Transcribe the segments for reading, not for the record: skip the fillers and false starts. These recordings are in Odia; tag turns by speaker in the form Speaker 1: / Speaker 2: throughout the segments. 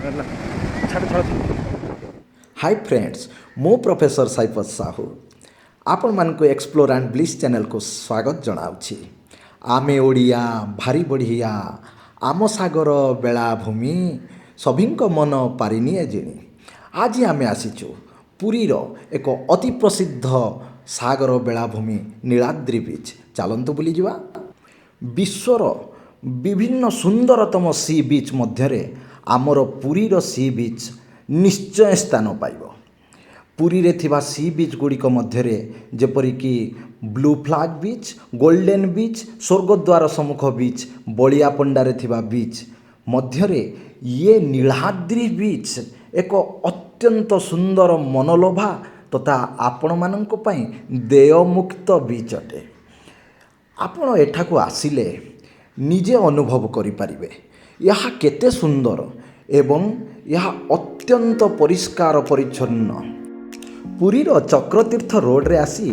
Speaker 1: ହେଲା, ଛାଡ଼ ଛାଡ଼।
Speaker 2: ହାଇ ଫ୍ରେଣ୍ଡସ୍, ମୁଁ ପ୍ରଫେସର ସାଇପଦ ସାହୁ ଆପଣମାନଙ୍କୁ ଏକ୍ସପ୍ଲୋର ଆଣ୍ଡ ବ୍ଲିସ୍ ଚ୍ୟାନେଲକୁ ସ୍ୱାଗତ ଜଣାଉଛି। ଆମେ ଓଡ଼ିଆ ଭାରି ବଢ଼ିଆ, ଆମ ସାଗର ବେଳାଭୂମି ସଭିଙ୍କ ମନ ପାରିନିଏ ଜିଣି। ଆଜି ଆମେ ଆସିଛୁ ପୁରୀର ଏକ ଅତି ପ୍ରସିଦ୍ଧ ସାଗର ବେଳାଭୂମି ନୀଳାଦ୍ରି ବିଚ୍। ଚାଲନ୍ତୁ ବୁଲିଯିବା। ବିଶ୍ୱର ବିଭିନ୍ନ ସୁନ୍ଦରତମ ସି ବିଚ୍ ମଧ୍ୟରେ ଆମର ପୁରୀର ସି ବିଚ୍ ନିଶ୍ଚୟ ସ୍ଥାନ ପାଇବ। ପୁରୀରେ ଥିବା ସି ବିଚ୍ ଗୁଡ଼ିକ ମଧ୍ୟରେ ଯେପରିକି blue flag beach, golden beach, Swargadwar ସମ୍ମୁଖ ବିଚ୍, ବଳିଆପଣ୍ଡାରେ ଥିବା ବିଚ୍ ମଧ୍ୟରେ ଇଏ ନୀଳାଦ୍ରି ବିଚ୍ ଏକ ଅତ୍ୟନ୍ତ ସୁନ୍ଦର, ମନଲୋଭା ତଥା ଆପଣମାନଙ୍କ ପାଇଁ ଦେୟମୁକ୍ତ ବିଚ୍ ଅଟେ। ଆପଣ ଏଠାକୁ ଆସିଲେ ନିଜେ ଅନୁଭବ କରିପାରିବେ ଏହା କେତେ ସୁନ୍ଦର ଏବଂ ଏହା ଅତ୍ୟନ୍ତ ପରିଷ୍କାର ପରିଚ୍ଛନ୍ନ। ପୁରୀର ଚକ୍ରତୀର୍ଥ ରୋଡ଼ରେ ଆସି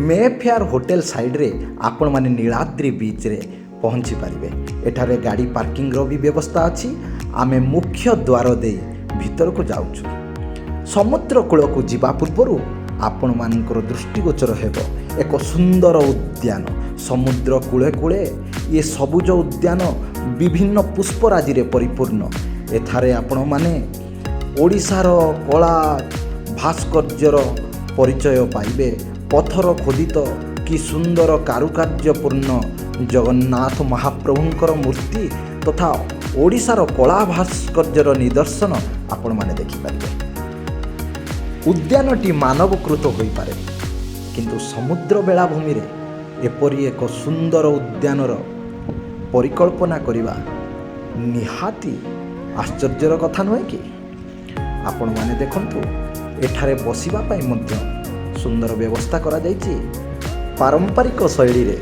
Speaker 2: ମେ ଫେୟାର ହୋଟେଲ ସାଇଡ଼ରେ ଆପଣମାନେ ନୀଳାଦ୍ରି ବିଚ୍ରେ ପହଞ୍ଚି ପାରିବେ। ଏଠାରେ ଗାଡ଼ି ପାର୍କିଂର ବି ବ୍ୟବସ୍ଥା ଅଛି। ଆମେ ମୁଖ୍ୟ ଦ୍ୱାର ଦେଇ ଭିତରକୁ ଯାଉଛୁ। ସମୁଦ୍ର କୂଳକୁ ଯିବା ପୂର୍ବରୁ ଆପଣମାନଙ୍କର ଦୃଷ୍ଟିଗୋଚର ହେବ ଏକ ସୁନ୍ଦର ଉଦ୍ୟାନ। ସମୁଦ୍ର କୂଳେ କୂଳେ ଏ ସବୁଜ ଉଦ୍ୟାନ ବିଭିନ୍ନ ପୁଷ୍ପରାଜିରେ ପରିପୂର୍ଣ୍ଣ। ଏଠାରେ ଆପଣମାନେ ଓଡ଼ିଶାର କଳା ଭାସ୍କର୍ଯ୍ୟର ପରିଚୟ ପାଇବେ। ପଥର ଖୋଦିତ କି ସୁନ୍ଦର କାରୁକାର୍ଯ୍ୟପୂର୍ଣ୍ଣ ଜଗନ୍ନାଥ ମହାପ୍ରଭୁଙ୍କର ମୂର୍ତ୍ତି ତଥା ଓଡ଼ିଶାର କଳା ଭାସ୍କର୍ଯ୍ୟର ନିଦର୍ଶନ ଆପଣମାନେ ଦେଖିପାରିବେ। ଉଦ୍ୟାନଟି ମାନବକୃତ ହୋଇପାରେ, କିନ୍ତୁ ସମୁଦ୍ର ବେଳାଭୂମିରେ ଏପରି ଏକ ସୁନ୍ଦର ଉଦ୍ୟାନର ପରିକଳ୍ପନା କରିବା ନିହାତି ଆଶ୍ଚର୍ଯ୍ୟର କଥା ନୁହେଁ କି? ଆପଣମାନେ ଦେଖନ୍ତୁ, ଏଠାରେ ବସିବା ପାଇଁ ମଧ୍ୟ ସୁନ୍ଦର ବ୍ୟବସ୍ଥା କରାଯାଇଛି। ପାରମ୍ପରିକ ଶୈଳୀରେ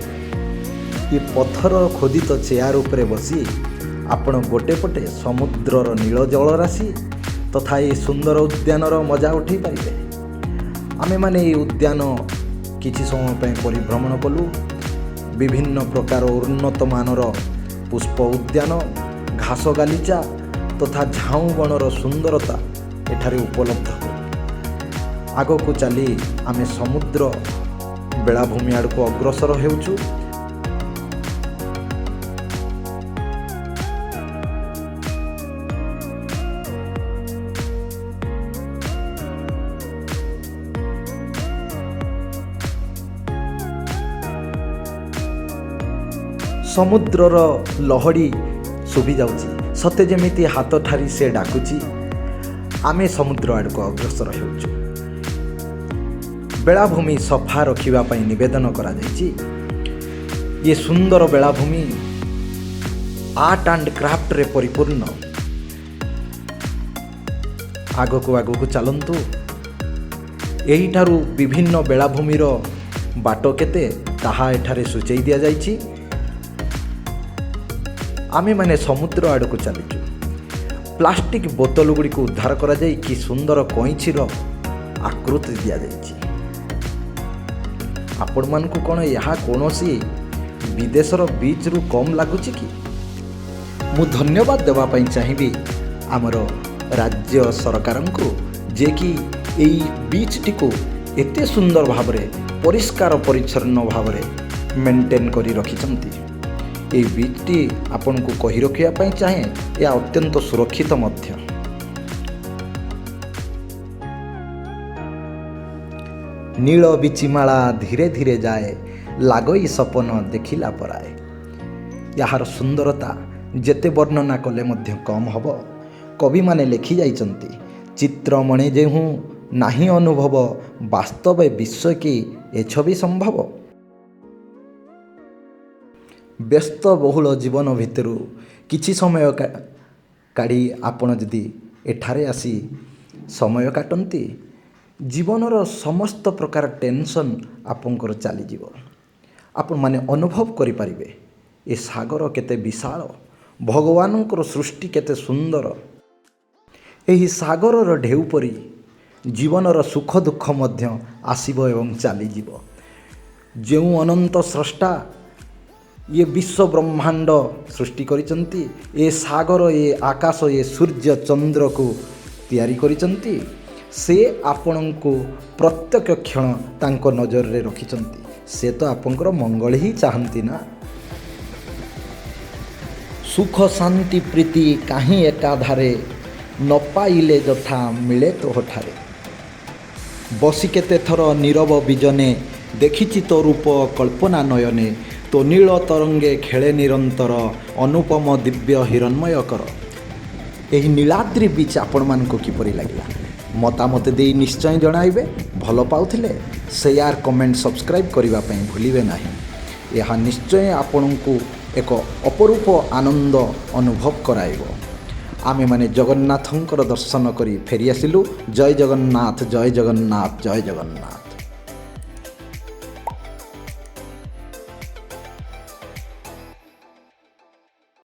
Speaker 2: ଏ ପଥର ଖୋଦିତ ଚେୟାର ଉପରେ ବସି ଆପଣ ଗୋଟେ ପଟେ ସମୁଦ୍ରର ନୀଳ ଜଳରାଶି ତଥା ଏ ସୁନ୍ଦର ଉଦ୍ୟାନର ମଜା ଉଠାଇ ପାରିବେ। ଆମେମାନେ ଏହି ଉଦ୍ୟାନ କିଛି ସମୟ ପାଇଁ ପରିଭ୍ରମଣ କଲୁ। ବିଭିନ୍ନ ପ୍ରକାର ଉନ୍ନତ ମାନର ପୁଷ୍ପ ଉଦ୍ୟାନ, ଘାସ ଗାଲିଚା ତଥା ଝାଉଁ ବଣର ସୁନ୍ଦରତା ଏଠାରେ ଉପଲବ୍ଧ କଲୁ। ଆଗକୁ ଚାଲି ଆମେ ସମୁଦ୍ର ବେଳାଭୂମି ଆଡ଼କୁ ଅଗ୍ରସର ହେଉଛୁ। ସମୁଦ୍ରର ଲହଡ଼ି ଶୁଭି ଯାଉଛି, ସତେ ଯେମିତି ହାତ ଠାରି ସେ ଡାକୁଛି। ଆମେ ସମୁଦ୍ର ଆଡ଼କୁ ଅଗ୍ରସର ହେଉଛୁ। ବେଳାଭୂମି ସଫା ରଖିବା ପାଇଁ ନିବେଦନ କରାଯାଇଛି। ଏ ସୁନ୍ଦର ବେଳାଭୂମି ଆର୍ଟ ଆଣ୍ଡ କ୍ରାଫ୍ଟରେ ପରିପୂର୍ଣ୍ଣ। ଆଗକୁ ଆଗକୁ ଚାଲନ୍ତୁ। ଏହିଠାରୁ ବିଭିନ୍ନ ବେଳାଭୂମିର ବାଟ କେତେ, ତାହା ଏଠାରେ ସୂଚାଇ ଦିଆଯାଇଛି। ଆମେମାନେ ସମୁଦ୍ର ଆଡ଼କୁ ଚାଲିଛୁ। ପ୍ଲାଷ୍ଟିକ୍ ବୋତଲ ଗୁଡ଼ିକୁ ଉଦ୍ଧାର କରାଯାଇ କି ସୁନ୍ଦର କଇଁଚିର ଆକୃତି ଦିଆଯାଇଛି। ଆପଣମାନଙ୍କୁ କ'ଣ ଏହା କୌଣସି ବିଦେଶର ବିଚ୍ରୁ କମ୍ ଲାଗୁଛି କି? ମୁଁ ଧନ୍ୟବାଦ ଦେବା ପାଇଁ ଚାହିଁବି ଆମର ରାଜ୍ୟ ସରକାରଙ୍କୁ, ଯିଏକି ଏଇ ବିଚ୍ଟିକୁ ଏତେ ସୁନ୍ଦର ଭାବରେ, ପରିଷ୍କାର ପରିଚ୍ଛନ୍ନ ଭାବରେ ମେଣ୍ଟେନ୍ କରି ରଖିଛନ୍ତି। ଏଇ ବିଚ୍ଟି ଆପଣଙ୍କୁ କହି ରଖିବା ପାଇଁ ଚାହେଁ, ଏହା ଅତ୍ୟନ୍ତ ସୁରକ୍ଷିତ ମଧ୍ୟ। ନୀଳ ବିଚିମାଳା ଧୀରେ ଧୀରେ ଯାଏ, ଲାଗଇ ସପନ ଦେଖିଲା ପରାଏ। ଏହାର ସୁନ୍ଦରତା ଯେତେ ବର୍ଣ୍ଣନା କଲେ ମଧ୍ୟ କମ୍ ହେବ। କବିମାନେ ଲେଖି ଯାଇଛନ୍ତି, ଚିତ୍ରମଣେ ଯେହୁଁ ନାହିଁ ଅନୁଭବ, ବାସ୍ତବ ବିଶ୍ୱ କି ଏ ଛବି ସମ୍ଭବ? ବ୍ୟସ୍ତ ବହୁଳ ଜୀବନ ଭିତରୁ କିଛି ସମୟ କାଢ଼ି ଆପଣ ଯଦି ଏଠାରେ ଆସି ସମୟ କାଟନ୍ତି, ଜୀବନର ସମସ୍ତ ପ୍ରକାର ଟେନସନ୍ ଆପଣଙ୍କର ଚାଲିଯିବ। ଆପଣମାନେ ଅନୁଭବ କରିପାରିବେ ଏ ସାଗର କେତେ ବିଶାଳ, ଭଗବାନଙ୍କର ସୃଷ୍ଟି କେତେ ସୁନ୍ଦର। ଏହି ସାଗରର ଢେଉ ପରି ଜୀବନର ସୁଖ ଦୁଃଖ ମଧ୍ୟ ଆସିବ ଏବଂ ଚାଲିଯିବ। ଯେଉଁ ଅନନ୍ତ ସ୍ରଷ୍ଟା ଇଏ ବିଶ୍ୱ ବ୍ରହ୍ମାଣ୍ଡ ସୃଷ୍ଟି କରିଛନ୍ତି, ଏ ସାଗର, ଏ ଆକାଶ, ଏ ସୂର୍ଯ୍ୟ ଚନ୍ଦ୍ରକୁ ତିଆରି କରିଛନ୍ତି, ସେ ଆପଣଙ୍କୁ ପ୍ରତ୍ୟେକ କ୍ଷଣ ତାଙ୍କ ନଜରରେ ରଖିଛନ୍ତି। ସେ ତ ଆପଣଙ୍କର ମଙ୍ଗଳ ହିଁ ଚାହାନ୍ତି ନା। ସୁଖ ଶାନ୍ତି ପ୍ରୀତି କାହିଁ ଏକାଧାରେ, ନ ପାଇଲେ ଯଥା ମିଳେ ତୋହଠାରେ। ବସି କେତେଥର ନୀରବ ବିଜନେ, ଦେଖିଛି ତୋ ରୂପ କଳ୍ପନା ନୟନେ। ତୋ ନୀଳ ତରଙ୍ଗେ ଖେଳେ ନିରନ୍ତର, ଅନୁପମ ଦିବ୍ୟ ହିରଣ୍ମୟ କର। ଏହି ନୀଳାଦ୍ରି ବିଚ୍ ଆପଣମାନଙ୍କୁ କିପରି ଲାଗିଲା, ମତାମତ ଦେଇ ନିଶ୍ଚୟ ଜଣାଇବେ। ଭଲ ପାଉଥିଲେ ସେୟାର, କମେଣ୍ଟ, ସବସ୍କ୍ରାଇବ୍ କରିବା ପାଇଁ ଭୁଲିବେ ନାହିଁ। ଏହା ନିଶ୍ଚୟ ଆପଣଙ୍କୁ ଏକ ଅପରୂପ ଆନନ୍ଦ ଅନୁଭବ କରାଇବ। ଆମେମାନେ ଜଗନ୍ନାଥଙ୍କର ଦର୍ଶନ କରି ଫେରିଆସିଲୁ। ଜୟ ଜଗନ୍ନାଥ, ଜୟ ଜଗନ୍ନାଥ, ଜୟ ଜଗନ୍ନାଥ।